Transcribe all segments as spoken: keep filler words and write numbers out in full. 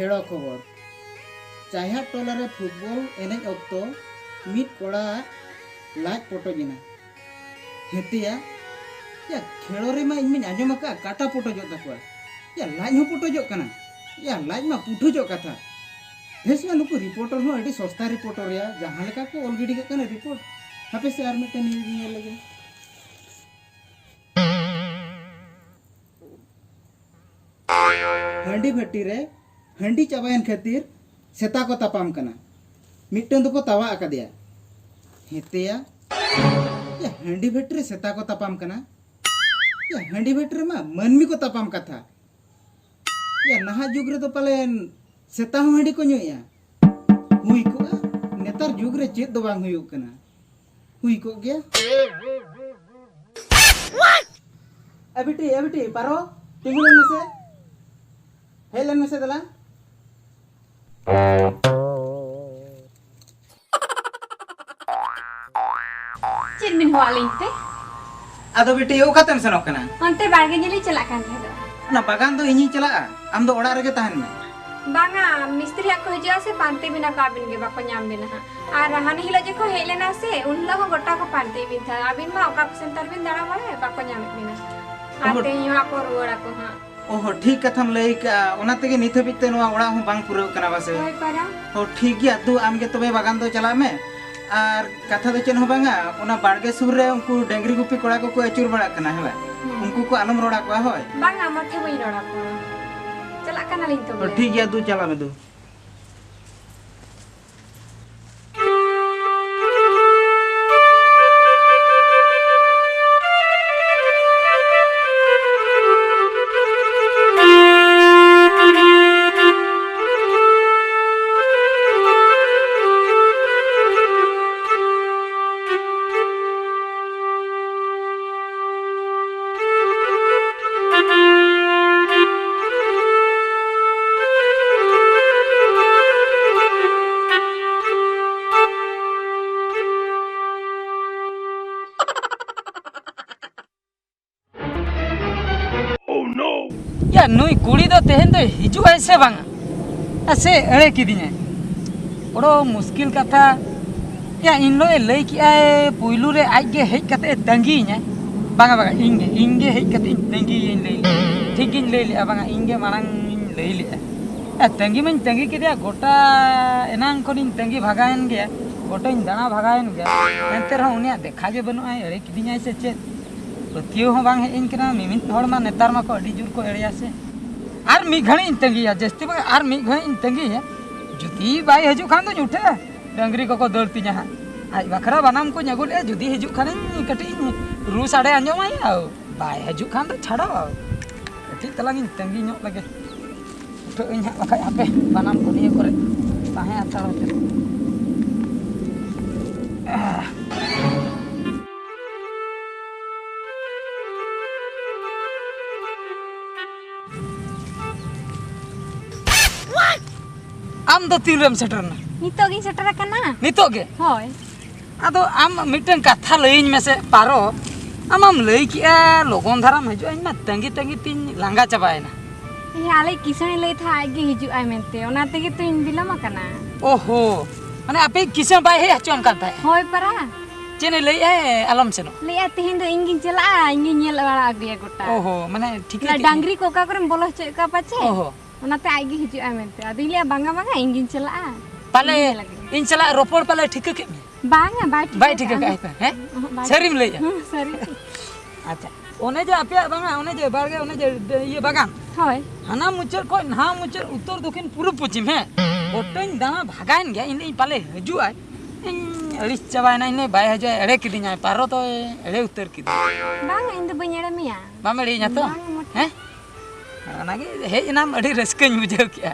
ᱠᱷᱮᱲᱚ ᱠᱷᱚᱵᱚᱨ᱾ ᱪᱟᱭᱦᱟᱴ ᱴᱚᱞᱟ ᱨᱮ ᱯᱷᱩᱴᱵᱚᱞ ᱮᱱᱮᱡ ᱚᱠᱛᱚ ᱢᱤᱫ ᱠᱚᱲᱟᱣᱟᱜ ᱞᱟᱡ ᱯᱚᱴᱚᱡ ᱮᱱᱟ᱾ ᱦᱮᱸᱛᱮᱭᱟ, ᱭᱟ, ᱠᱷᱮᱲᱚ ᱨᱮᱢᱟ ᱤᱧ ᱢᱟᱧ ᱟᱸᱡᱚᱢ ᱟᱠᱟᱫᱼᱟ, ᱠᱟᱴᱟ ᱯᱚᱴᱚᱡᱚᱜ ᱛᱟᱠᱚᱣᱟ᱾ ᱭᱟ, ᱞᱟᱡ ᱦᱚᱸ ᱯᱚᱴᱚᱡᱚᱜ ᱠᱟᱱᱟ᱾ ᱭᱟ, ᱞᱟᱡ ᱢᱟ ᱯᱩᱴᱷᱩᱡᱚᱜ ᱠᱟᱛᱷᱟ᱾ ᱵᱮᱥ ᱢᱟ, ᱱᱩᱠᱩ ᱨᱤᱯᱳᱨᱴᱚᱨ ᱦᱚᱸ ᱟᱹᱰᱤ ᱥᱚᱥᱛᱟ ᱨᱤᱯᱳᱨᱴᱚᱨ ᱭᱟ, ᱡᱟᱦᱟᱸ ᱞᱮᱠᱟ ᱠᱚ ᱚᱞ ᱜᱤᱰᱤ ᱠᱟᱜ ᱠᱟᱱᱟ ᱨᱤᱯᱳᱨᱴ᱾ ᱦᱟᱯᱮ ᱥᱮ, ᱟᱨ ᱢᱤᱫᱴᱮᱱ ᱱᱤᱭᱩᱡᱽ ᱧᱮᱞ ᱞᱮᱜᱮ᱾ ᱦᱟᱺᱰᱤ ᱵᱷᱟᱹᱴᱤ ᱨᱮ ᱦᱟᱺᱰᱤ ᱪᱟᱵᱟᱭᱮᱱ ᱠᱷᱟᱹᱛᱤᱨ ᱥᱮᱛᱟ ᱠᱚ ᱛᱟᱯᱟᱢ ᱠᱟᱱᱟ᱾ ᱢᱤᱫᱴᱟᱹᱝ ᱫᱚᱠᱚ ᱛᱟᱣᱟ ᱟᱠᱟᱫᱮᱭᱟ᱾ ᱦᱮᱸᱛᱮᱭᱟ, ᱭᱟ, ᱦᱟᱺᱰᱤ ᱵᱷᱟᱹᱴᱤ ᱨᱮ ᱥᱮᱛᱟ ᱠᱚ ᱛᱟᱯᱟᱢ ᱠᱟᱱᱟ᱾ ᱭᱟ, ᱦᱟᱺᱰᱤ ᱵᱷᱟᱹᱴᱤ ᱨᱮᱢᱟ ᱢᱟᱹᱱᱢᱤ ᱠᱚ ᱛᱟᱯᱟᱢ ᱠᱟᱛᱷᱟ᱾ ᱭᱟ, ᱱᱟᱦᱟᱜ ᱡᱩᱜᱽ ᱨᱮᱫᱚ ᱯᱟᱞᱮᱱ ᱥᱮᱛᱟ ᱦᱚᱸ ᱦᱟᱺᱰᱤ ᱠᱚ ᱧᱩᱭᱮᱫᱼᱟ᱾ ᱦᱩᱭ ᱠᱚᱜᱼᱟ, ᱱᱮᱛᱟᱨ ᱡᱩᱜᱽ ᱨᱮ ᱪᱮᱫ ᱫᱚ ᱵᱟᱝ ᱦᱩᱭᱩᱜ ᱠᱟᱱᱟ᱾ ᱦᱩᱭ ᱠᱚᱜ ᱜᱮᱭᱟ᱾ ᱮ ᱵᱤᱴᱤ, ᱮ ᱵᱤᱴᱤ, ᱯᱟᱨᱚ, ᱛᱤᱸᱜᱩ ᱞᱮᱱ ᱢᱮᱥᱮ᱾ ᱦᱮᱡ ᱞᱮᱱ ᱢᱮᱥᱮ ᱫᱮᱞᱟ᱾ ᱪᱮᱫ ᱵᱤᱱ ᱦᱚᱦᱚᱣᱟᱜ ᱞᱤᱧ ᱛᱮ? ᱟᱫᱚ ᱵᱤᱴᱤ, ᱚᱠᱟᱛᱮᱢ ᱥᱮᱱᱚᱜ ᱠᱟᱱᱟ? ᱚᱱᱛᱮ ᱵᱟᱲᱜᱮ ᱧᱮᱞᱤᱧ ᱪᱟᱞᱟᱜ ᱠᱟᱱ ᱛᱟᱦᱮᱸᱫ᱾ ᱚᱱᱟ ᱵᱟᱜᱟᱱ ᱫᱚ ᱤᱧᱤᱧ ᱪᱟᱞᱟᱜᱼᱟ, ᱟᱢ ᱫᱚ ᱚᱲᱟᱜ ᱨᱮᱜᱮ ᱛᱟᱦᱮᱱ ᱢᱮ᱾ ᱵᱟᱝᱟ, ᱢᱤᱥᱛᱨᱤ ᱦᱟᱸᱜ ᱠᱚ ᱦᱤᱡᱩᱜᱼᱟ ᱥᱮ, ᱯᱟᱱᱛᱮ ᱵᱤᱱᱟ ᱠᱚ, ᱟᱹᱵᱤᱱ ᱜᱮ ᱵᱟᱠᱚ ᱧᱟᱢ ᱵᱤᱱᱟ ᱦᱟᱸᱜ᱾ ᱟᱨ ᱦᱟᱱᱮ ᱦᱤᱞᱳᱜ ᱡᱚᱠᱷᱚᱱ ᱦᱮᱡ ᱞᱮᱱᱟ ᱥᱮ, ᱩᱱ ᱦᱤᱞᱳᱜ ᱦᱚᱸ ᱜᱚᱴᱟ ᱠᱚ ᱯᱟᱱᱛᱮ ᱵᱤᱱ ᱛᱟᱦᱮᱸᱫ᱾ ᱟᱹᱵᱤᱱ ᱢᱟ ᱚᱠᱟ ᱠᱚ ᱥᱮᱱ ᱛᱟᱨ ᱵᱤᱱ ᱫᱟᱬᱟ ᱵᱟᱲᱟᱭᱟ, ᱵᱟᱠᱚ ᱧᱟᱢᱮᱫ ᱵᱤᱱᱟ᱾ ᱟᱨ ᱚᱦᱚ᱾ ᱛᱮᱦᱮᱧ ᱦᱚᱸ ᱦᱟᱸᱜ ᱠᱚ ᱨᱩᱣᱟᱹᱲ ᱟᱠᱚ ᱦᱟᱸᱜ᱾ ᱚᱦᱚ, ᱴᱷᱤᱠ ᱠᱟᱛᱷᱟᱢ ᱞᱟᱹᱭ ᱠᱟᱜᱼᱟ᱾ ᱚᱱᱟ ᱛᱮᱜᱮ ᱱᱤᱛ ᱦᱟᱹᱵᱤᱡ ᱛᱮ ᱱᱚᱣᱟ ᱚᱲᱟᱜ ᱦᱚᱸ ᱵᱟᱝ ᱯᱩᱨᱟᱹᱣ ᱠᱟᱱᱟ ᱵᱟᱥᱮ? ᱦᱳᱭ ᱯᱟᱨᱟ᱾ ᱦᱚᱸ, ᱴᱷᱤᱠ ᱜᱮᱭᱟ, ᱫᱩ ᱟᱢ ᱜᱮ ᱛᱚᱵᱮ ᱵᱟᱜᱟᱱ ᱫᱚ ᱪᱟᱞᱟᱜ ᱢᱮ᱾ ᱟᱨ ᱠᱟᱛᱷᱟ ᱫᱚ ᱪᱮᱫ ᱦᱚᱸ ᱵᱟᱝᱟ, ᱚᱱᱟ ᱵᱟᱲᱜᱮ ᱥᱩᱨ ᱨᱮ ᱩᱱᱠᱩ ᱰᱟᱹᱝᱨᱤ ᱜᱩᱯᱤ ᱠᱚᱲᱟ ᱠᱚᱠᱚ ᱟᱹᱪᱩᱨ ᱵᱟᱲᱟᱜ ᱠᱟᱱᱟ, ᱦᱮᱸ ᱵᱟᱝ? ᱦᱩᱸ᱾ ᱩᱱᱠᱩ ᱠᱚ ᱟᱞᱚᱢ ᱨᱚᱲ ᱟᱠᱚᱣᱟ, ᱦᱳᱭ? ᱵᱟᱝᱟ, ᱢᱟᱴᱷᱮ ᱵᱟᱹᱧ ᱨᱚᱲ ᱟᱠᱚᱣᱟ᱾ ᱪᱟᱞᱟᱜ ᱠᱟᱱᱟᱞᱤᱧ ᱛᱚᱵᱮ᱾ ᱦᱚᱸ, ᱴᱷᱤᱠ ᱜᱮᱭᱟ, ᱫᱩ ᱪᱟᱞᱟᱜ ᱢᱮ ᱫᱩ᱾ ᱭᱟ, ᱱᱩᱭ ᱠᱩᱲᱤ ᱫᱚ ᱛᱮᱦᱮᱧ ᱫᱚᱭ ᱦᱤᱡᱩᱜ ᱟᱭ ᱥᱮ ᱵᱟᱝᱟ? ᱟᱨ ᱥᱮ ᱮᱲᱮ ᱠᱤᱫᱤᱧᱟᱭ᱾ ᱵᱚᱲᱚ ᱢᱩᱥᱠᱤᱞ ᱠᱟᱛᱷᱟ᱾ ᱭᱟ, ᱤᱧ ᱦᱤᱞᱳᱜ ᱮ ᱞᱟᱹᱭ ᱠᱮᱜᱼᱟᱭ, ᱯᱩᱭᱞᱩ ᱨᱮ ᱟᱡ ᱜᱮ ᱦᱮᱡ ᱠᱟᱛᱮ ᱮ ᱛᱟᱺᱜᱤᱭᱤᱧᱟᱭ᱾ ᱵᱟᱝᱟ, ᱵᱟᱝᱟ, ᱤᱧ ᱜᱮ, ᱤᱧ ᱜᱮ ᱦᱮᱡ ᱠᱟᱛᱮ ᱤᱧ ᱛᱟᱺᱜᱤᱭᱮᱭᱟᱹᱧ ᱞᱟᱹᱭ ᱞᱮᱫᱼᱟ᱾ ᱴᱷᱤᱠ ᱜᱤᱧ ᱞᱟᱹᱭ ᱞᱮᱫᱼᱟ, ᱵᱟᱝᱟ, ᱤᱧ ᱜᱮ ᱢᱟᱲᱟᱝ ᱤᱧ ᱞᱟᱹᱭ ᱞᱮᱫᱼᱟ᱾ ᱮ, ᱛᱟᱺᱜᱤ ᱢᱟᱧ ᱛᱟᱺᱜᱤ ᱠᱮᱫᱮᱭᱟ, ᱜᱚᱴᱟ ᱮᱱᱟᱝ ᱠᱷᱚᱱᱤᱧ ᱛᱟᱺᱜᱤ ᱵᱷᱟᱜᱟᱣᱮᱱ ᱜᱮᱭᱟ, ᱜᱚᱴᱟᱧ ᱫᱟᱬᱟ ᱵᱷᱟᱜᱟᱣᱮᱱ ᱜᱮᱭᱟ, ᱮᱱᱛᱮ ᱨᱮᱦᱚᱸ ᱩᱱᱤᱭᱟᱜ ᱫᱮᱠᱷᱟ ᱜᱮ ᱵᱟᱹᱱᱩᱜᱼᱟ᱾ ᱮᱲᱮ ᱠᱤᱫᱤᱧᱟᱭ ᱥᱮ ᱪᱮᱫ? ᱯᱟᱹᱛᱭᱟᱹᱣ ᱦᱚᱸ ᱵᱟᱝ ᱦᱮᱡ ᱟᱹᱧ ᱠᱟᱱᱟ᱾ ᱢᱤᱢᱤᱫ ᱦᱚᱲ ᱢᱟ ᱱᱮᱛᱟᱨ ᱢᱟᱠᱚ ᱟᱹᱰᱤ ᱡᱳᱨ ᱠᱚ ᱮᱲᱮᱭᱟ ᱥᱮ᱾ ᱟᱨ ᱢᱤᱫ ᱜᱷᱟᱹᱲᱤᱡ ᱤᱧ ᱛᱟᱺᱜᱤᱭᱟ, ᱡᱟᱹᱥᱛᱤ ᱵᱟᱝ, ᱟᱨ ᱢᱤᱫ ᱜᱷᱟᱹᱲᱤᱡ ᱤᱧ ᱛᱟᱺᱜᱤᱭᱟ᱾ ᱡᱩᱫᱤ ᱵᱟᱭ ᱦᱤᱡᱩᱜ ᱠᱷᱟᱱ ᱫᱚᱧ ᱩᱴᱷᱟᱹᱜᱼᱟ, ᱰᱟᱹᱝᱨᱤ ᱠᱚᱠᱚ ᱫᱟᱹᱲ ᱛᱤᱧᱟ ᱦᱟᱸᱜ᱾ ᱟᱡ ᱵᱟᱠᱷᱨᱟ ᱵᱟᱱᱟᱢ ᱠᱚᱧ ᱟᱹᱜᱩ ᱞᱮᱜᱼᱟ, ᱡᱩᱫᱤ ᱦᱤᱡᱩᱜ ᱠᱷᱟᱱᱤᱧ ᱠᱟᱹᱴᱤᱡ ᱤᱧ ᱨᱩ ᱥᱟᱰᱮ ᱟᱸᱡᱚᱢᱟᱭᱟ, ᱵᱟᱭ ᱦᱤᱡᱩᱜ ᱠᱷᱟᱱ ᱫᱚ ᱪᱷᱟᱲᱚ, ᱠᱟᱹᱴᱤᱡ ᱛᱟᱞᱟᱝ ᱤᱧ ᱛᱟᱺᱜᱤ ᱧᱚᱜ ᱞᱮᱜᱮ᱾ ᱩᱴᱷᱟᱹᱜ ᱟᱹᱧ ᱦᱟᱸᱜ, ᱵᱟᱠᱷᱟᱡ ᱦᱟᱯᱮ ᱵᱟᱱᱟᱢ ᱠᱚ ᱱᱤᱭᱟᱹ ᱠᱚᱨᱮ ᱛᱟᱦᱮᱸ ᱦᱟᱛᱟᱲ ᱦᱚᱪᱚ᱾ ᱟᱢ ᱫᱚ ᱛᱤᱱ ᱨᱮᱢ ᱥᱮᱴᱮᱨ ᱮᱱᱟ? ᱱᱤᱛᱚᱜ ᱜᱤᱧ ᱥᱮᱴᱮᱨ ᱟᱠᱟᱱᱟ᱾ ᱱᱤᱛᱚᱜ ᱜᱮ? ᱦᱳᱭ᱾ ᱟᱫᱚ ᱟᱢ ᱢᱤᱫᱴᱟᱝ ᱠᱟᱛᱷᱟ ᱞᱟᱹᱭᱟᱹᱧ ᱢᱮᱥᱮ, ᱯᱟᱨᱚ᱾ ᱟᱢ ᱢᱟᱢ ᱞᱟᱹᱭ ᱠᱮᱜᱼᱟ ᱞᱚᱜᱚᱱ ᱫᱷᱟᱨᱟᱢ ᱦᱤᱡᱩᱜᱼᱟ, ᱤᱧ ᱢᱟ ᱛᱟᱺᱜᱤ ᱛᱟᱺᱜᱤ ᱛᱤᱧ ᱞᱟᱸᱜᱟ ᱪᱟᱵᱟᱭᱮᱱᱟ᱾ ᱤᱧ ᱟᱞᱮ ᱠᱤᱥᱟᱹᱬᱮ ᱞᱟᱹᱭ ᱛᱟᱦᱮᱸᱫ ᱟᱡ ᱜᱮ ᱦᱤᱡᱩᱜ ᱟᱭ ᱢᱮᱱᱛᱮ, ᱚᱱᱟ ᱛᱮᱜᱮ ᱛᱚᱧ ᱵᱤᱞᱚᱢ ᱟᱠᱟᱱᱟ᱾ ᱳᱦᱳ, ᱢᱟᱱᱮ ᱟᱯᱮ ᱠᱤᱥᱟᱹᱬ ᱵᱟᱭ ᱦᱮᱡ ᱦᱚᱪᱚᱣᱟᱢ ᱠᱟᱱ ᱛᱟᱦᱮᱸᱫ? ᱦᱳᱭ ᱯᱟᱨᱟ᱾ ᱪᱮᱫ ᱮ ᱞᱟᱹᱭᱮᱫᱼᱟᱭ ᱟᱞᱚᱢ ᱥᱮᱱᱚᱜ? ᱞᱟᱹᱭᱮᱫᱼᱟᱭ ᱛᱮᱦᱮᱧ ᱫᱚ ᱤᱧ ᱜᱤᱧ ᱪᱟᱞᱟᱜᱼᱟ, ᱤᱧ ᱜᱤᱧ ᱧᱮᱞ ᱵᱟᱲᱟ ᱟᱹᱜᱩᱭᱟ ᱜᱚᱴᱟ᱾ ᱳᱦᱳ, ᱢᱟᱱᱮ ᱴᱷᱤᱠᱟᱹ ᱚᱱᱟ ᱠᱮᱫ ᱰᱟᱝᱨᱤ ᱠᱚ ᱚᱠᱟ ᱠᱚᱨᱮᱢ ᱵᱚᱞᱚ ᱦᱚᱪᱚᱭᱮᱫ ᱠᱚᱣᱟ ᱯᱟᱪᱮ? ᱳᱦᱳ᱾ ᱚᱱᱟᱛᱮ ᱟᱡ ᱜᱮ ᱦᱤᱡᱩᱜ ᱟᱭ ᱢᱮᱱᱛᱮ᱾ ᱟᱫᱚᱧ ᱞᱟᱹᱭᱟ, "ᱵᱟᱝᱟ, ᱵᱟᱝᱟ, ᱤᱧ ᱜᱤᱧ ᱪᱟᱞᱟᱜᱼᱟ᱾" ᱯᱟᱞᱮ ᱤᱧ ᱧᱮᱞ ᱟᱹᱜᱩᱭᱟ᱾ ᱤᱧ ᱥᱟᱞᱟᱜ ᱨᱚᱯᱚᱲ ᱯᱟᱞᱮ ᱴᱷᱤᱠᱟᱹ ᱠᱮᱫ ᱢᱮ? ᱵᱟᱝᱟ, ᱵᱟᱭ ᱴᱷᱤᱠᱟᱹ ᱵᱟᱭ ᱠᱟᱜᱼᱟ᱾ ᱴᱷᱤᱠᱟᱹ ᱠᱟᱜᱼᱟ ᱯᱮ, ᱦᱮᱸ? ᱚᱦᱚᱸ, ᱵᱟᱭ ᱥᱟᱹᱨᱤᱢ ᱴᱷᱤᱠᱟᱹ᱾ ᱞᱟᱹᱭᱮᱜᱼᱟ? ᱦᱩᱸ, ᱥᱟᱹᱨᱤ ᱜᱮ᱾ ᱟᱪᱪᱷᱟ, ᱚᱱᱮ ᱡᱮ ᱟᱯᱮᱭᱟᱜ ᱵᱟᱝᱟ, ᱚᱱᱮ ᱡᱮ ᱵᱟᱲᱜᱮ, ᱚᱱᱮ ᱡᱮ ᱤᱭᱟᱹ ᱵᱟᱜᱟᱱ, ᱦᱳᱭ᱾ ᱦᱟᱱᱟ ᱢᱩᱪᱟᱹᱫ ᱠᱷᱚᱱ ᱱᱟᱦᱟ ᱢᱩᱪᱟᱹᱫ, ᱩᱛᱛᱚᱨ ᱫᱚᱠᱷᱤᱱ ᱯᱩᱨᱩᱵ ᱯᱚᱪᱷᱤᱢ, ᱦᱮᱸ? ᱜᱚᱴᱟᱧ ᱫᱟᱬᱟ ᱵᱷᱟᱜᱟᱭᱮᱱ ᱜᱮᱭᱟ, ᱤᱧ ᱞᱟᱹᱭᱟᱹᱧ ᱯᱟᱞᱮ ᱦᱤᱡᱩᱜ ᱟᱭ᱾ ᱤᱧ ᱟᱹᱲᱤᱥ ᱪᱟᱵᱟᱭᱮᱱᱟ, ᱤᱧ ᱞᱟᱹᱭᱟᱹᱧ ᱵᱟᱭ ᱦᱤᱡᱩᱜᱼᱟ, ᱮᱲᱮ ᱠᱤᱫᱤᱧᱟᱭ, ᱯᱟᱨᱚ ᱫᱚᱭ ᱮᱲᱮ ᱩᱛᱟᱹᱨ ᱠᱤᱫᱤᱧᱟ᱾ ᱵᱟᱝᱟ, ᱤᱧ ᱫᱚ ᱵᱟᱹᱧ ᱮᱲᱮ ᱢᱮᱭᱟ᱾ ᱵᱟᱢ ᱮᱲᱮᱭᱤᱧᱟ ᱛᱚ? ᱵᱟᱝᱟ, ᱢᱚᱴᱮ᱾ ᱦᱮᱸ? ᱚᱱᱟᱜᱮ ᱦᱮᱡ ᱮᱱᱟᱢ, ᱟᱹᱰᱤ ᱨᱟᱹᱥᱠᱟᱹᱧ ᱵᱩᱡᱷᱟᱹᱣ ᱠᱮᱜᱼᱟ᱾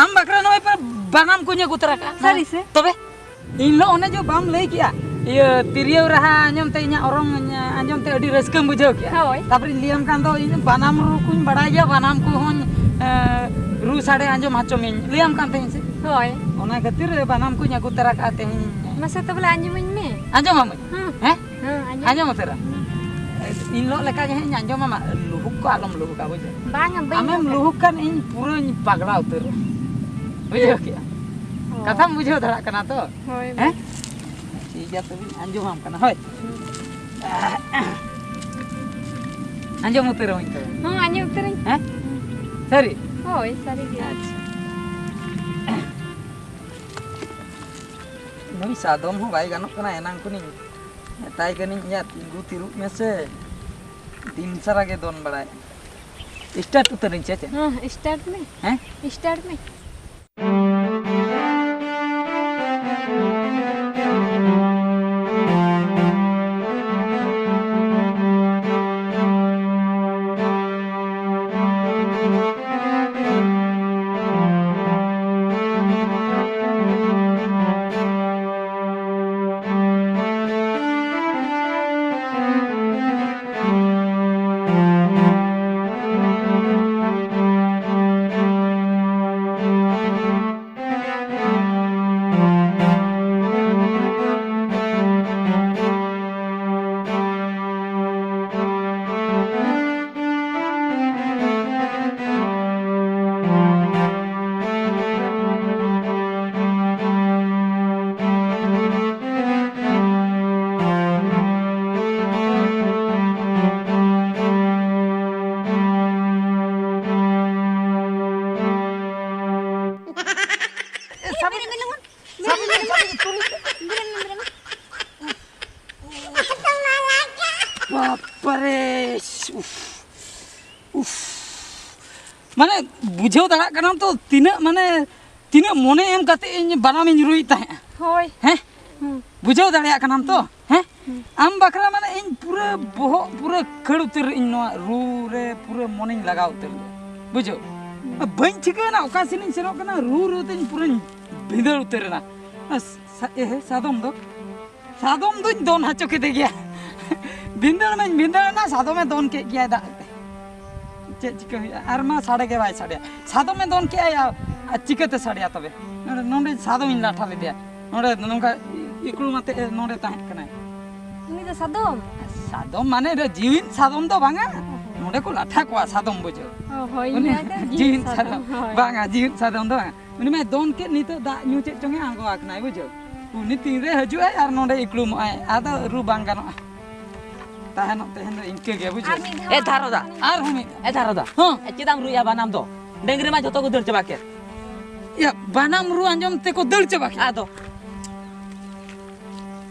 ᱟᱢ ᱵᱟᱠᱷᱨᱟ ᱱᱚᱜᱼᱚᱭ ᱯᱮ ᱵᱟᱱᱟᱢ ᱠᱚᱧ ᱟᱹᱜᱩ ᱛᱚᱨᱟ ᱠᱟᱜᱼᱟ᱾ ᱥᱟᱹᱨᱤ ᱥᱮ? ᱛᱚᱵᱮ? ᱤᱧ ᱦᱤᱞᱳᱜ ᱚᱱᱮ ᱡᱮ ᱵᱟᱢ ᱞᱟᱹᱭ ᱠᱮᱜᱼᱟ, ᱤᱭᱟᱹ, ᱛᱤᱨᱭᱳ ᱨᱟᱦᱟ ᱟᱸᱡᱚᱢ ᱛᱮ ᱤᱧᱟᱹᱜ ᱚᱨᱚᱝ ᱟᱸᱡᱚᱢ ᱛᱮ ᱟᱹᱰᱤ ᱨᱟᱹᱥᱠᱟᱹᱢ ᱵᱩᱡᱷᱟᱹᱣ ᱠᱮᱜᱼᱟ᱾ ᱦᱳᱭ᱾ ᱛᱟᱯᱚᱨᱮᱧ ᱞᱟᱹᱭᱟᱢ ᱠᱟᱱ ᱫᱚ, ᱤᱧ ᱵᱟᱱᱟᱢ ᱨᱩ ᱠᱚᱧ ᱵᱟᱲᱟᱭ ᱜᱮᱭᱟ, ᱵᱟᱱᱟᱢ ᱠᱚᱦᱚᱸᱧ, ᱮ, ᱨᱩ ᱥᱟᱰᱮ ᱟᱸᱡᱚᱢ ᱦᱚᱪᱚ ᱢᱤᱭᱟᱹᱧ᱾ ᱞᱟᱹᱭᱟᱢ ᱠᱟᱱ ᱛᱟᱦᱮᱸᱧ ᱥᱮ? ᱦᱳᱭ᱾ ᱚᱱᱟ ᱠᱷᱟᱹᱛᱤᱨ ᱵᱟᱱᱟᱢ ᱠᱚᱧ ᱟᱹᱜᱩ ᱛᱚᱨᱟ ᱠᱟᱜᱼᱟ ᱛᱮᱦᱮᱧ᱾ ᱢᱟᱥᱮ ᱛᱚᱵᱮ ᱟᱸᱡᱚᱢᱟᱹᱧ ᱢᱮ᱾ ᱟᱸᱡᱚᱢᱟᱢᱟᱹᱧ? ᱦᱮᱸ᱾ ᱦᱮᱸ? ᱦᱮᱸ, ᱟᱸᱡᱚᱢ᱾ ᱟᱸᱡᱚᱢ ᱩᱛᱟᱹᱨᱟ᱾ ᱤᱧ ᱦᱤᱞᱳᱜ ᱞᱮᱠᱟ ᱜᱮ ᱦᱟᱸᱜ ᱤᱧ ᱟᱸᱡᱚᱢᱟᱢᱟ, ᱞᱩᱦᱩᱠ ᱠᱚ ᱟᱞᱚᱢ ᱞᱩᱦᱩᱠᱟ, ᱵᱩᱡᱷᱟᱹᱣ? ᱵᱟᱝᱟ, ᱵᱟᱹᱧ ᱟᱢᱮᱢ ᱞᱩᱦᱩᱠᱟ᱾ ᱞᱩᱦᱩᱠ ᱠᱷᱟᱱ ᱤᱧ ᱯᱩᱨᱟᱹᱧ ᱯᱟᱜᱽᱞᱟ ᱩᱛᱟᱹᱨᱚᱜᱼᱟ᱾ ᱵᱩᱡᱷᱟᱹᱣ ᱠᱮᱜᱼᱟ? ᱦᱳᱭ᱾ ᱠᱟᱛᱷᱟᱢ ᱵᱩᱡᱷᱟᱹᱣ ᱫᱟᱲᱮᱭᱟᱜ ᱠᱟᱱᱟ ᱛᱚ? ᱦᱳᱭ, ᱦᱮᱸ? ᱵᱩᱡᱷᱟᱹᱣ᱾ ᱴᱷᱤᱠ ᱜᱮᱭᱟ, ᱛᱚᱵᱮᱧ ᱟᱸᱡᱚᱢᱟᱢ ᱠᱟᱱᱟ, ᱦᱳᱭ᱾ ᱦᱩᱸ᱾ ᱟᱸᱡᱚᱢ ᱩᱛᱟᱹᱨᱟᱹᱧ ᱛᱚᱵᱮ᱾ ᱦᱚᱸ, ᱟᱸᱡᱚᱢ ᱩᱛᱟᱹᱨᱟᱹᱧ᱾ ᱦᱮᱸ? ᱥᱟᱹᱨᱤ? ᱦᱳᱭ, ᱥᱟᱹᱨᱤ ᱜᱮ᱾ ᱟᱪᱪᱷᱟ᱾ ᱱᱩᱭ ᱥᱟᱫᱚᱢ ᱦᱚᱸ ᱵᱟᱭ ᱜᱟᱱᱚᱜ ᱠᱟᱱᱟ, ᱮᱱᱟᱝ ᱠᱷᱚᱱᱤᱧ ᱢᱮᱛᱟᱭ ᱠᱟᱹᱱᱟᱹᱧ, "ᱭᱟ, ᱛᱤᱸᱜᱩ ᱛᱷᱤᱨᱚᱜ ᱢᱮᱥᱮ", ᱫᱤᱱ ᱥᱟᱨᱟ ᱜᱮ ᱫᱚᱱ ᱵᱟᱲᱟᱭ᱾ Start ᱩᱛᱟᱹᱨᱟᱹᱧ ᱥᱮ ᱪᱮᱫ? ᱦᱮᱸ, start ᱢᱮ᱾ ᱦᱮᱸ? Start ᱢᱮ᱾ ᱵᱟᱯᱟᱨᱮ, ᱩᱯᱷ, ᱩᱯᱷ᱾ ᱢᱟᱱᱮ, ᱵᱩᱡᱷᱟᱹᱣ ᱫᱟᱲᱮᱭᱟᱜ ᱠᱟᱱᱟᱢ ᱛᱚ, ᱛᱤᱱᱟᱹᱜ, ᱢᱟᱱᱮ, ᱛᱤᱱᱟᱹᱜ ᱢᱚᱱᱮ ᱮᱢ ᱠᱟᱛᱮ ᱤᱧ ᱵᱟᱱᱟᱢᱤᱧ ᱨᱩᱭᱮᱫ ᱛᱟᱦᱮᱸᱜᱼᱟ᱾ ᱦᱳᱭ᱾ ᱦᱮᱸ? ᱦᱩᱸ᱾ ᱵᱩᱡᱷᱟᱹᱣ ᱫᱟᱲᱮᱭᱟᱜ ᱠᱟᱱᱟᱢ ᱛᱚ? ᱦᱮᱸ? ᱦᱩᱸ᱾ ᱟᱢ ᱵᱟᱠᱷᱨᱟ, ᱢᱟᱱᱮ, ᱤᱧ ᱯᱩᱨᱟᱹ ᱵᱚᱦᱚᱜ ᱯᱩᱨᱟᱹ ᱠᱷᱟᱹᱲ ᱩᱛᱟᱹᱨ ᱤᱧ ᱱᱚᱣᱟ ᱨᱩ ᱨᱮ ᱯᱩᱨᱟᱹ ᱢᱚᱱᱮᱧ ᱞᱟᱜᱟᱣ ᱩᱛᱟᱹᱨ ᱞᱮᱫᱟ᱾ ᱵᱩᱡᱷᱟᱹᱣ? ᱦᱩᱸ᱾ ᱵᱟᱹᱧ ᱴᱷᱤᱠᱟᱹᱭᱮᱱᱟ ᱚᱠᱟ ᱥᱮᱱᱤᱧ ᱥᱮᱱᱚᱜ ᱠᱟᱱᱟ, ᱨᱩ ᱨᱩ ᱛᱤᱧ ᱯᱩᱨᱟᱹᱧ ᱵᱷᱤᱸᱫᱟᱹᱲ ᱩᱛᱟᱹᱨ ᱮᱱᱟ᱾ ᱥᱟ-, ᱮᱦᱮ, ᱥᱟᱫᱚᱢ ᱫᱚ? ᱥᱟᱫᱚᱢ ᱫᱩᱧ ᱫᱚᱱ ᱦᱚᱪᱚ ᱠᱮᱫᱮ ᱜᱮᱭᱟ᱾ ᱵᱷᱤᱸᱫᱟᱹᱲ ᱢᱟᱧ ᱵᱷᱤᱸᱫᱟᱹᱲ ᱮᱱᱟ, ᱥᱟᱫᱚᱢᱮ ᱫᱚᱱ ᱠᱮᱫ ᱜᱮᱭᱟᱭ ᱫᱟᱜ ᱛᱮ᱾ ᱪᱮᱫ ᱪᱤᱠᱟᱹ ᱦᱩᱭᱩᱜᱼᱟ? ᱟᱨ ᱢᱟ ᱥᱟᱰᱮ ᱜᱮ ᱵᱟᱭ ᱥᱟᱰᱮᱭᱟ᱾ ᱥᱟᱫᱚᱢᱮ ᱫᱚᱱ ᱠᱮᱜᱼᱟᱭ, ᱟᱨ, ᱟᱨ ᱪᱤᱠᱟᱹᱛᱮ ᱥᱟᱰᱮᱭᱟ ᱛᱚᱵᱮ? ᱱᱚᱰᱮ, ᱱᱚᱰᱮ ᱥᱟᱫᱚᱢᱤᱧ ᱞᱟᱴᱷᱟ ᱞᱮᱫᱮᱭᱟ᱾ ᱱᱚᱰᱮ ᱱᱚᱝᱠᱟ ᱤᱠᱲᱩᱢ ᱟᱛᱮ ᱱᱚᱰᱮ ᱛᱟᱦᱮᱸ ᱠᱟᱱᱟᱭ᱾ ᱩᱱᱤ ᱫᱚ ᱥᱟᱫᱚᱢ? ᱥᱟᱫᱚᱢ ᱢᱟᱱᱮ ᱨᱮ ᱡᱤᱣᱤᱫ ᱥᱟᱫᱚᱢ ᱫᱚ ᱵᱟᱝᱟ᱾ ᱱᱚᱰᱮ ᱠᱚ ᱞᱟᱴᱷᱟ ᱠᱚᱣᱟ ᱥᱟᱫᱚᱢ, ᱵᱩᱡᱷᱟᱹᱣ᱾ ᱚ, ᱦᱳᱭ, ᱩᱱᱤ ᱤᱱᱟᱹ ᱫᱚ ᱡᱤᱣᱤᱫ ᱡᱤᱣᱤᱫ ᱥᱟᱫᱚᱢ, ᱥᱟᱫᱚᱢ, ᱦᱳᱭ᱾ ᱵᱟᱝᱟ, ᱡᱤᱣᱤᱫ ᱥᱟᱫᱚᱢ ᱫᱚ ᱵᱟᱝ᱾ ᱩᱱᱤ ᱢᱟᱭ ᱫᱚᱱ ᱠᱮᱫ, ᱱᱤᱛᱚᱜ ᱫᱟᱜ ᱧᱩ ᱪᱮᱫ ᱪᱚᱝ ᱮ ᱟᱬᱜᱚ ᱟᱠᱟᱱᱟᱭ, ᱵᱩᱡᱷᱟᱹᱣ᱾ ᱩᱱᱤ ᱛᱤᱱᱨᱮ ᱦᱤᱡᱩᱜ ᱟᱭ ᱟᱨ ᱱᱚᱰᱮ ᱤᱠᱲᱩᱢᱚᱜ ᱟᱭ, ᱟᱫᱚ ᱨᱩ ᱵᱟᱝ ᱜᱟᱱᱚᱜᱼᱟ᱾ ᱛᱟᱦᱮᱱᱚᱜ ᱛᱮᱦᱮᱧ ᱫᱚ ᱤᱱᱠᱟᱹ ᱜᱮ, ᱵᱩᱡᱷᱟᱹᱣ᱾ ᱟᱨ ᱢᱤᱫ ᱫᱷᱟᱣ ᱮ, ᱫᱷᱟᱨᱚ ᱫᱟ᱾ ᱟᱨᱦᱚᱸ ᱢᱤᱫ ᱫᱷᱟᱣ᱾ ᱮ, ᱫᱷᱟᱨᱚ ᱫᱟ᱾ ᱦᱚᱸ᱾ ᱮ, ᱪᱮᱫᱟᱜ ᱮᱢ ᱨᱩᱭᱮᱫᱼᱟ ᱵᱟᱱᱟᱢ ᱫᱚ? ᱰᱟᱹᱝᱨᱤ ᱢᱟ ᱡᱷᱚᱛᱚ ᱠᱚ ᱫᱟᱹᱲ ᱪᱟᱵᱟ ᱠᱮᱫ᱾ ᱭᱟ, ᱵᱟᱱᱟᱢ ᱨᱩ ᱟᱸᱡᱚᱢ ᱛᱮᱠᱚ ᱫᱟᱹᱲ ᱪᱟᱵᱟ ᱠᱮᱫ᱾ ᱟᱫᱚ?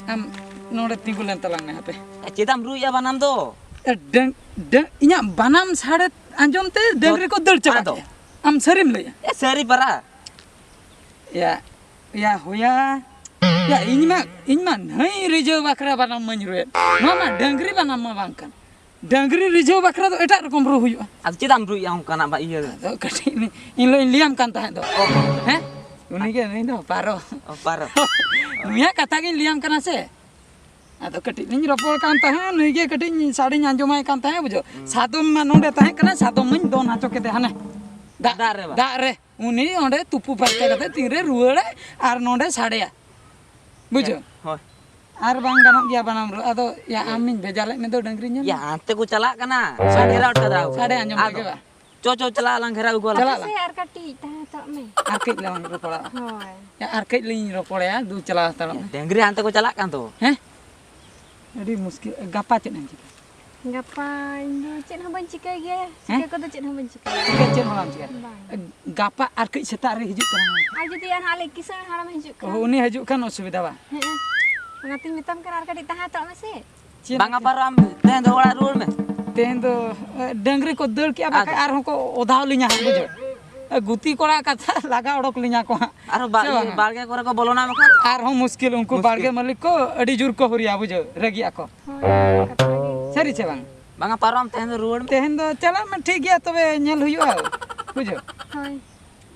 ᱟᱢ ᱱᱚᱰᱮ ᱛᱤᱸᱜᱩ ᱞᱮᱱ ᱛᱟᱞᱟᱝ ᱢᱮ ᱦᱟᱯᱮ᱾ ᱮ, ᱪᱮᱫᱟᱜ ᱮᱢ ᱨᱩᱭᱮᱫᱼᱟ ᱵᱟᱱᱟᱢ ᱫᱚ? ᱮ, ᱰᱟᱹᱝ-, ᱰᱟᱹᱝ-, ᱤᱧᱟᱹᱜ ᱵᱟᱱᱟᱢ ᱥᱟᱰᱮ ᱟᱸᱡᱚᱢ ᱛᱮ ᱰᱟᱹᱝᱨᱤ ᱠᱚ ᱫᱟᱹᱲ ᱪᱟᱵᱟ ᱟᱫᱚ? ᱠᱮᱫ᱾ ᱟᱢ ᱥᱟᱹᱨᱤᱢ ᱞᱟᱹᱭᱟ? ᱮ, ᱥᱟᱹᱨᱤ ᱯᱟᱨᱟ᱾ ᱭᱟ, ᱭᱟ, ᱦᱳᱭᱟ᱾ ᱭᱟ, ᱤᱧ ᱢᱟ, ᱤᱧ ᱢᱟ ᱱᱟᱹᱭ ᱨᱤᱡᱷᱟᱹᱣ ᱵᱟᱠᱷᱨᱟ ᱵᱟᱱᱟᱢ ᱢᱟᱹᱧ ᱨᱩᱭᱮᱫ᱾ ᱱᱚᱣᱟ ᱢᱟ ᱰᱟᱹᱝᱨᱤ ᱵᱟᱱᱟᱢ ᱢᱟ ᱵᱟᱝ ᱠᱟᱱ᱾ ᱰᱟᱹᱝᱨᱤ ᱨᱤᱡᱷᱟᱹᱣ ᱵᱟᱠᱷᱨᱟ ᱫᱚ ᱮᱴᱟᱜ ᱨᱚᱠᱚᱢ ᱨᱩ ᱦᱩᱭᱩᱜᱼᱟ᱾ ᱟᱫᱚ ᱪᱮᱫᱟᱜ ᱮᱢ ᱨᱩᱭᱮᱫᱼᱟ ᱚᱱᱠᱟᱱᱟᱜ ᱵᱟ-, ᱤᱭᱟᱹ? ᱟᱫᱚ ᱠᱟᱹᱴᱤᱡ ᱤᱧ, ᱤᱧ ᱞᱟᱹᱭᱟᱢ ᱠᱟᱱ ᱛᱟᱦᱮᱸᱫ ᱫᱚ᱾ ᱚ᱾ ᱦᱮᱸ? ᱩᱱᱤ ᱜᱮ, ᱱᱩᱭ ᱫᱚ ᱯᱟᱨᱚ᱾ ᱚ, ᱯᱟᱨᱚ᱾ ᱱᱩᱭᱟᱜ ᱠᱟᱛᱷᱟ ᱜᱤᱧ ᱞᱟᱹᱭᱟᱢ ᱠᱟᱱᱟ ᱥᱮ᱾ ᱟᱫᱚ ᱠᱟᱹᱴᱤᱡ ᱞᱤᱧ ᱨᱚᱯᱚᱲ ᱠᱟᱱ ᱛᱟᱦᱮᱸᱫ, ᱱᱩᱭ ᱜᱮ ᱠᱟᱹᱴᱤᱡ ᱥᱟᱰᱮᱧ ᱟᱸᱡᱚᱢᱟᱭ ᱠᱟᱱ ᱛᱟᱦᱮᱸᱫ, ᱵᱩᱡᱷᱟᱹᱣ᱾ ᱦᱩᱸ᱾ ᱥᱟᱫᱚᱢ ᱢᱟ ᱱᱚᱰᱮ ᱛᱟᱦᱮᱸ ᱠᱟᱱᱟ, ᱥᱟᱫᱚᱢ ᱢᱟᱧ ᱫᱚᱱ ᱦᱚᱪᱚ ᱠᱮᱫᱮ ᱦᱟᱱᱮ᱾ ᱫᱟᱜ, ᱫᱟᱜ ᱨᱮ ᱵᱟ? ᱫᱟᱜ ᱨᱮ᱾ ᱩᱱᱤ ᱚᱸᱰᱮ ᱛᱩᱯᱩ ᱯᱷᱟᱨᱪᱟ ᱠᱟᱛᱮ ᱛᱤᱱᱨᱮ ᱨᱩᱣᱟᱹᱲᱟᱭ ᱟᱨ ᱱᱚᱰᱮ ᱥᱟᱰᱮᱭᱟ᱾ ᱵᱩᱡᱷᱟᱹᱣ? ᱦᱳᱭ᱾ ᱟᱨ ᱵᱟᱝ ᱜᱟᱱᱚᱜ ᱜᱮᱭᱟ ᱵᱟᱱᱟᱢ ᱨᱩ᱾ ᱟᱫᱚ ᱭᱟ, ᱟᱢᱤᱧ ᱵᱷᱮᱡᱟ ᱞᱮᱫ ᱢᱮ ᱫᱚ ᱰᱟᱹᱝᱨᱤ ᱧᱮᱞ᱾ ᱭᱟ, ᱦᱟᱱᱛᱮ ᱠᱚ ᱪᱟᱞᱟᱜ ᱠᱟᱱᱟ᱾ ᱥᱟᱰᱮ, ᱜᱷᱮᱨᱟᱣ ᱴᱷᱮᱨᱟᱣ ᱠᱚ᱾ ᱥᱟᱰᱮ ᱟᱸᱡᱚᱢ ᱟᱫᱚ ᱛᱮᱜᱮ ᱵᱟ? ᱪᱚ, ᱪᱚ, ᱪᱟᱞᱟᱜ ᱟᱞᱟᱝ ᱜᱷᱮᱨᱟᱣ ᱟᱹᱜᱩ ᱟᱞᱟᱝ᱾ ᱪᱟᱞᱟᱜ ᱟᱞᱟᱝ᱾ ᱥᱮ ᱟᱨ ᱠᱟᱹᱴᱤᱡ ᱛᱟᱦᱮᱸ ᱦᱟᱛᱟᱲᱚᱜ ᱢᱮ᱾ ᱟᱨ ᱠᱟᱹᱡ ᱞᱟᱝ ᱨᱚᱯᱚᱲᱟ᱾ ᱦᱳᱭ᱾ ᱭᱟ, ᱟᱨ ᱠᱟᱹᱡ ᱞᱤᱧ ᱨᱚᱯᱚᱲᱟᱭᱟ, ᱫᱩ ᱪᱟᱞᱟᱣ ᱦᱟᱛᱟᱲᱚᱜ ᱢᱮ᱾ ᱰᱟᱹᱝᱨᱤ ᱦᱟᱱᱛᱮ ᱠᱚ ᱪᱟᱞᱟᱜ ᱠᱟᱱ ᱫᱚ᱾ ᱦᱮᱸ? ᱟᱹᱰᱤ ᱢᱩᱥᱠᱤᱞ᱾ ᱜᱟᱯᱟ ᱪᱮᱫ ᱮᱢ ᱪᱤᱠᱟᱹᱭᱟ? ᱜᱟᱯᱟ ᱤᱧ ᱫᱚ ᱪᱮᱫ ᱦᱚᱸ ᱵᱟᱹᱧ ᱪᱤᱠᱟᱹᱭ ᱜᱮᱭᱟ᱾ ᱦᱮᱸ? ᱪᱤᱠᱟᱹ ᱠᱚᱫᱚ ᱪᱮᱫ ᱦᱚᱸ ᱵᱟᱹᱧ ᱪᱤᱠᱟᱹᱭᱟ᱾ ᱪᱤᱠᱟᱹ ᱪᱮᱫ ᱦᱚᱸ ᱵᱟᱢ ᱪᱤᱠᱟᱹᱭᱟ? ᱵᱟᱝ᱾ ᱜᱟᱯᱟ ᱟᱨ ᱠᱟᱹᱡ ᱥᱮᱛᱟᱜ ᱨᱮ ᱦᱤᱡᱩᱜ ᱛᱟᱞᱟᱝ ᱢᱮ᱾ ᱟᱨ ᱡᱩᱫᱤ ᱟᱨᱦᱚᱸ ᱟᱞᱮ ᱠᱤᱥᱟᱹᱬ ᱦᱟᱲᱟᱢᱮ ᱦᱤᱡᱩᱜ ᱠᱷᱟᱱ? ᱚ, ᱩᱱᱤ ᱦᱤᱡᱩᱜ ᱠᱷᱟᱱ ᱚᱥᱩᱵᱤᱫᱷᱟ ᱵᱟᱝ? ᱦᱮᱸ, ᱚᱱᱟᱛᱤᱧ ᱢᱮᱛᱟᱢ ᱠᱟᱱᱟ, ᱟᱨ ᱠᱟᱹᱴᱤᱡ ᱛᱟᱦᱮᱸ ᱦᱟᱛᱟᱲᱚᱜ ᱢᱮᱥᱮ᱾ ᱪᱮᱫ ᱵᱟᱝᱟ ᱮᱱᱛᱮ? ᱯᱟᱨᱚ, ᱟᱢ ᱛᱮᱦᱮᱧ ᱫᱚ ᱚᱲᱟᱜ ᱨᱩᱣᱟᱹᱲ ᱢᱮ᱾ ᱛᱮᱦᱮᱧ ᱫᱚ, ᱮ, ᱰᱟᱹᱝᱨᱤ ᱠᱚ ᱫᱟᱹᱲ ᱠᱮᱜᱼᱟ, ᱵᱟᱠᱷᱟᱡ ᱟᱫᱚ? ᱟᱨᱦᱚᱸ ᱠᱚ ᱚᱫᱷᱟᱣ ᱞᱤᱧᱟ ᱦᱟᱸᱜ, ᱵᱩᱡᱷᱟᱹᱣ᱾ ᱮ, ᱜᱩᱛᱤ ᱠᱚᱲᱟ ᱠᱟᱛᱷᱟ ᱞᱟᱜᱟ ᱚᱰᱚᱠ ᱞᱤᱧᱟ ᱠᱚ ᱦᱟᱸᱜ᱾ ᱟᱨᱦᱚᱸ ᱵᱟ-, ᱥᱮ ᱤᱭᱟᱹ, ᱵᱟᱝᱟ? ᱵᱟᱲᱜᱮ ᱠᱚᱨᱮ ᱠᱚ ᱵᱚᱞᱚᱱᱟ ᱵᱟᱠᱷᱟᱱ? ᱟᱨᱦᱚᱸ ᱢᱩᱥᱠᱤᱞ, ᱩᱱᱠᱩ ᱢᱩᱥᱠᱤᱞ᱾ ᱵᱟᱲᱜᱮ ᱢᱟᱹᱞᱤᱠ ᱠᱚ ᱟᱹᱰᱤ ᱡᱳᱨ ᱠᱚ ᱦᱩᱨᱤᱭᱟ, ᱵᱩᱡᱷᱟᱹᱣ, ᱨᱟᱹᱜᱤᱜ ᱟᱠᱚ᱾ ᱦᱳᱭ, ᱠᱟᱛᱷᱟ ᱜᱮ᱾ ᱥᱟᱹᱨᱤ ᱥᱮ ᱵᱟᱝ? ᱵᱟᱝᱟ, ᱯᱟᱨᱚᱢ ᱛᱮᱦᱮᱧ ᱫᱚ ᱨᱩᱣᱟᱹᱲ ᱢᱮ᱾ ᱛᱮᱦᱮᱧ ᱫᱚ ᱪᱟᱞᱟᱜ ᱢᱮ, ᱴᱷᱤᱠ ᱜᱮᱭᱟ, ᱛᱚᱵᱮ ᱧᱮᱞ ᱦᱩᱭᱩᱜᱼᱟ, ᱵᱩᱡᱷᱟᱹᱣ᱾ ᱦᱳᱭ᱾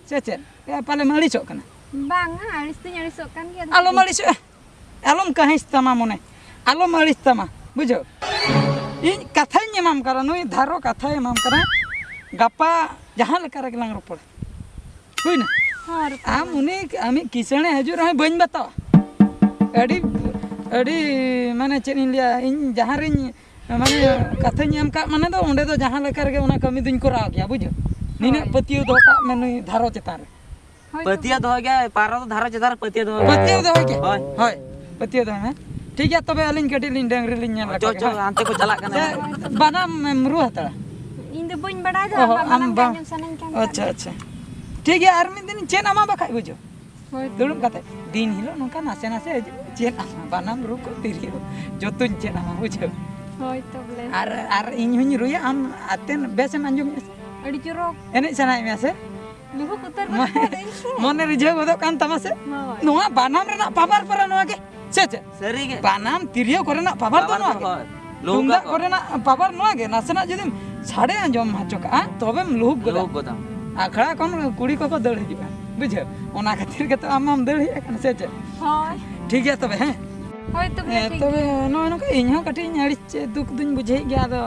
ᱥᱮ ᱪᱮᱫ? ᱮ, ᱯᱟᱞᱮᱢ ᱟᱹᱲᱤᱥᱚᱜ ᱠᱟᱱᱟ? ᱵᱟᱝᱟ, ᱟᱹᱲᱤᱥ ᱫᱚᱧ ᱟᱹᱲᱤᱥᱚᱜ ᱠᱟᱱ ᱜᱮᱭᱟ, ᱟᱫᱚ ᱟᱞᱚᱢ ᱪᱮᱫ? ᱟᱹᱲᱤᱥᱚᱜᱼᱟ, ᱟᱞᱚᱢ ᱠᱟᱹᱦᱤᱥ ᱛᱟᱢᱟ ᱢᱚᱱᱮ, ᱟᱞᱚᱢ ᱟᱹᱲᱤᱥ ᱛᱟᱢᱟ, ᱵᱩᱡᱷᱟᱹᱣ᱾ ᱤᱧ ᱠᱟᱛᱷᱟᱧ ᱮᱢᱟᱢ ᱠᱟᱱᱟ, ᱱᱩᱭ ᱫᱷᱟᱨᱚ ᱠᱟᱛᱷᱟᱭ ᱮᱢᱟᱢ ᱠᱟᱱᱟ, ᱜᱟᱯᱟ ᱡᱟᱦᱟᱸ ᱞᱮᱠᱟ ᱨᱮᱜᱮ ᱞᱟᱝ ᱨᱚᱯᱚᱲᱟ, ᱦᱩᱭᱱᱟ? ᱦᱚᱸ, ᱨᱚᱯᱚᱲ ᱟᱢ ᱟᱞᱟᱝ᱾ ᱩᱱᱤ ᱟᱢᱤᱡ ᱠᱤᱥᱟᱹᱬᱮ ᱦᱤᱡᱩᱜ ᱨᱮᱦᱚᱸ ᱵᱟᱹᱧ ᱵᱟᱛᱟᱣᱟ᱾ ᱟᱹᱰᱤ, ᱟᱹᱰᱤ, ᱢᱟᱱᱮ ᱪᱮᱫ ᱤᱧ ᱞᱟᱹᱭᱟ, ᱤᱧ ᱡᱟᱦᱟᱸ ᱨᱤᱧ ᱢᱟᱱᱮ ᱠᱟᱛᱷᱟᱧ ᱮᱢ ᱠᱟᱜ ᱢᱟᱱᱮ ᱫᱚ ᱚᱸᱰᱮ ᱫᱚ ᱡᱟᱦᱟᱸ ᱞᱮᱠᱟ ᱨᱮᱜᱮ ᱚᱱᱟ ᱠᱟᱹᱢᱤ ᱫᱚᱧ ᱠᱚᱨᱟᱣ ᱜᱮᱭᱟ, ᱵᱩᱡᱷᱟᱹᱣ᱾ ᱱᱤᱱᱟᱹᱜ ᱦᱳᱭ᱾ ᱯᱟᱹᱛᱭᱟᱹᱣ ᱫᱚᱦᱚ ᱠᱟᱜ ᱢᱮ ᱱᱩᱭ ᱫᱷᱟᱨᱚ ᱪᱮᱛᱟᱱ ᱨᱮ᱾ ᱦᱳᱭ ᱯᱟᱹᱛᱭᱟᱹᱣ ᱛᱚᱵᱮ᱾ ᱫᱚᱦᱚ ᱜᱮ, ᱯᱟᱣᱨᱟ ᱫᱚ ᱫᱷᱟᱨᱚ ᱪᱮᱛᱟᱱ ᱨᱮ ᱯᱟᱹᱛᱭᱟᱹᱣ ᱫᱚᱦᱚ ᱜᱮ᱾ ᱯᱟᱹᱛᱭᱟᱹᱣ ᱫᱚᱦᱚᱭ ᱜᱮ? ᱦᱳᱭ᱾ ᱦᱳᱭ, ᱯᱟᱹᱛᱭᱟᱹᱣ ᱫᱚᱦᱚᱭ ᱢᱮ᱾ ᱴᱷᱤᱠ ᱜᱮᱭᱟ, ᱛᱚᱵᱮ ᱟᱹᱞᱤᱧ ᱠᱟᱹᱴᱤᱡ ᱞᱤᱧ ᱰᱟᱹᱝᱨᱤ ᱞᱤᱧ ᱧᱮᱞ ᱪᱚ, ᱞᱮᱠᱚ ᱜᱮ, ᱪᱚ, ᱦᱳᱭ᱾ ᱦᱟᱱᱛᱮ ᱠᱚ ᱪᱟᱞᱟᱜ ᱠᱟᱱᱟ᱾ ᱪᱮᱫ ᱵᱟᱱᱟᱢ ᱮᱢ ᱨᱩ ᱦᱟᱛᱟᱲᱟ? ᱤᱧ ᱫᱚ ᱵᱟᱹᱧ ᱵᱟᱲᱟᱭ ᱫᱚ, ᱚ, ᱟᱢᱟᱜ ᱵᱟᱱᱟᱢ ᱟᱢ ᱜᱮ ᱵᱟᱝ᱾ ᱟᱸᱡᱚᱢ ᱥᱟᱱᱟᱧ ᱠᱟᱱ ᱛᱟᱦᱮᱸᱫ᱾ ᱟᱪᱪᱷᱟ, ᱟᱪᱪᱷᱟ᱾ ᱴᱷᱤᱠ ᱜᱮᱭᱟ, ᱟᱨ ᱢᱤᱫ ᱫᱤᱱ ᱪᱮᱫ ᱟᱢᱟ ᱵᱟᱠᱷᱟᱡ, ᱵᱩᱡᱷᱟᱹᱣ᱾ ᱦᱳᱭ᱾ ᱫᱩᱲᱩᱵ ᱠᱟᱛᱮ ᱫᱤᱱ ᱦᱤᱞᱳᱜ ᱱᱚᱝᱠᱟ ᱱᱟᱥᱮ ᱱᱟᱥᱮ ᱦᱤᱡᱩᱜ ᱢᱮ, ᱪᱮᱫ ᱟᱢᱟ, ᱵᱟᱱᱟᱢ ᱨᱩ ᱠᱚ, ᱛᱤᱨᱭᱳ, ᱡᱚᱛᱚᱧ ᱪᱮᱫ ᱟᱢᱟ, ᱵᱩᱡᱷᱟᱹᱣ᱾ ᱦᱳᱭ ᱛᱚᱵᱮ᱾ ᱟᱨ, ᱟᱨ ᱤᱧ ᱦᱚᱧ ᱨᱩᱭᱟ, ᱟᱢ ᱟᱛᱮᱱ ᱵᱮᱥ ᱮᱢ ᱟᱸᱡᱚᱢᱮᱫᱼᱟ ᱥᱮ? ᱟᱹᱰᱤ ᱪᱚᱨᱚᱠ᱾ ᱮᱱᱮᱡ ᱥᱟᱱᱟᱭᱮᱫ ᱢᱮᱭᱟ ᱥᱮ? ᱞᱩᱦᱩᱠ ᱩᱛᱟᱹᱨ ᱢᱚ-, ᱜᱚᱫᱚᱜ ᱠᱟᱱ ᱤᱧ ᱥᱮ᱾ ᱢᱚᱱᱮ ᱨᱤᱡᱷᱟᱹᱣ ᱜᱚᱫᱚᱜ ᱠᱟᱱ ᱛᱟᱢᱟ ᱥᱮ? ᱦᱳᱭ᱾ ᱱᱚᱣᱟ ᱵᱟᱱᱟᱢ ᱨᱮᱱᱟᱜ power ᱯᱟᱨᱟ ᱱᱚᱣᱟ ᱜᱮ, ᱥᱮ ᱪᱮᱫ? ᱥᱟᱹᱨᱤ ᱜᱮ᱾ ᱵᱟᱱᱟᱢ ᱛᱤᱨᱭᱳ ᱠᱚᱨᱮᱱᱟᱜ power ᱫᱚ power ᱱᱚᱣᱟ ᱫᱚ ᱜᱮ᱾ ᱦᱳᱭ᱾ ᱞᱩᱦᱩᱠ ᱛᱩᱢᱫᱟᱜ ᱟᱠᱚ᱾ ᱠᱚᱨᱮᱱᱟᱜ power ᱱᱚᱣᱟ ᱜᱮ, ᱱᱟᱥᱮᱱᱟᱜ ᱡᱩᱫᱤᱢ ᱥᱟᱰᱮ ᱟᱸᱡᱚᱢ ᱦᱚᱪᱚ ᱠᱟᱜᱼᱟ, ᱛᱚᱵᱮᱢ ᱞᱩᱦᱩᱠ ᱜᱚᱫᱟ᱾ ᱞᱩᱦᱩᱠ ᱜᱚᱫᱟᱢ᱾ ᱟᱠᱷᱲᱟ ᱠᱷᱚᱱ ᱠᱩᱲᱤ ᱠᱚᱠᱚ ᱫᱟᱹᱲ ᱦᱤᱡᱩᱜᱼᱟ, ᱵᱩᱡᱷᱟᱹᱣ? ᱚᱱᱟ ᱠᱷᱟᱹᱛᱤᱨ ᱜᱮᱛᱚ ᱟᱢ ᱢᱟᱢ ᱫᱟᱹᱲ ᱦᱮᱡ ᱟᱠᱟᱱᱟ, ᱥᱮ ᱪᱮᱫ? ᱦᱳᱭ᱾ ᱴᱷᱤᱠ ᱜᱮᱭᱟ ᱛᱚᱵᱮ, ᱦᱮᱸ? ᱦᱳᱭ ᱛᱚᱵᱮ, ᱦᱮᱸ, ᱴᱷᱤᱠ ᱛᱚᱵᱮ ᱜᱮᱭᱟ᱾ ᱱᱚᱜᱼᱚᱭ ᱱᱚᱝᱠᱟ ᱤᱧ ᱦᱚᱸ ᱠᱟᱹᱴᱤᱡ ᱤᱧ ᱟᱹᱲᱤᱥ ᱪᱮ ᱫᱩᱠ ᱫᱩᱧ ᱵᱩᱡᱷᱟᱹᱣᱮᱫ ᱜᱮᱭᱟ, ᱟᱫᱚ,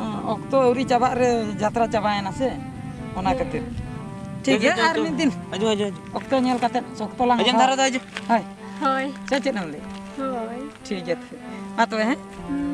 ᱚ, ᱚᱠᱛᱚ ᱟᱹᱣᱨᱤ ᱪᱟᱵᱟᱜ ᱨᱮ ᱡᱟᱛᱨᱟ ᱪᱟᱵᱟᱭᱮᱱᱟ ᱥᱮ, ᱚᱱᱟ ᱦᱩᱸ᱾ ᱠᱷᱟᱹᱛᱤᱨ᱾ ᱴᱷᱤᱠ ᱦᱤᱡᱩᱜ, ᱜᱮᱭᱟ, ᱦᱤᱡᱩᱜ, ᱟᱨ ᱦᱤᱡᱩᱜ᱾ ᱢᱤᱫ ᱫᱤᱱ ᱦᱤᱡᱩᱜ, ᱦᱤᱡᱩᱜ, ᱦᱤᱡᱩᱜ᱾ ᱚᱠᱛᱚ ᱧᱮᱞ ᱠᱟᱛᱮ ᱥᱚᱠᱛᱚ ᱞᱟᱝ ᱦᱤᱡᱩᱜ ᱨᱚᱯᱚᱲᱟ᱾ ᱫᱷᱟᱨᱟ ᱫᱚ ᱦᱤᱡᱩᱜ᱾ ᱦᱳᱭ᱾ ᱦᱳᱭ᱾ ᱥᱮ ᱪᱮᱫ ᱮᱢ ᱞᱟᱹᱭᱟ? ᱦᱳᱭ᱾ ᱴᱷᱤᱠ ᱜᱮᱭᱟ ᱛᱚᱵᱮ᱾ ᱢᱟ ᱛᱚᱵᱮ, ᱦᱮᱸ? ᱦᱩᱸ᱾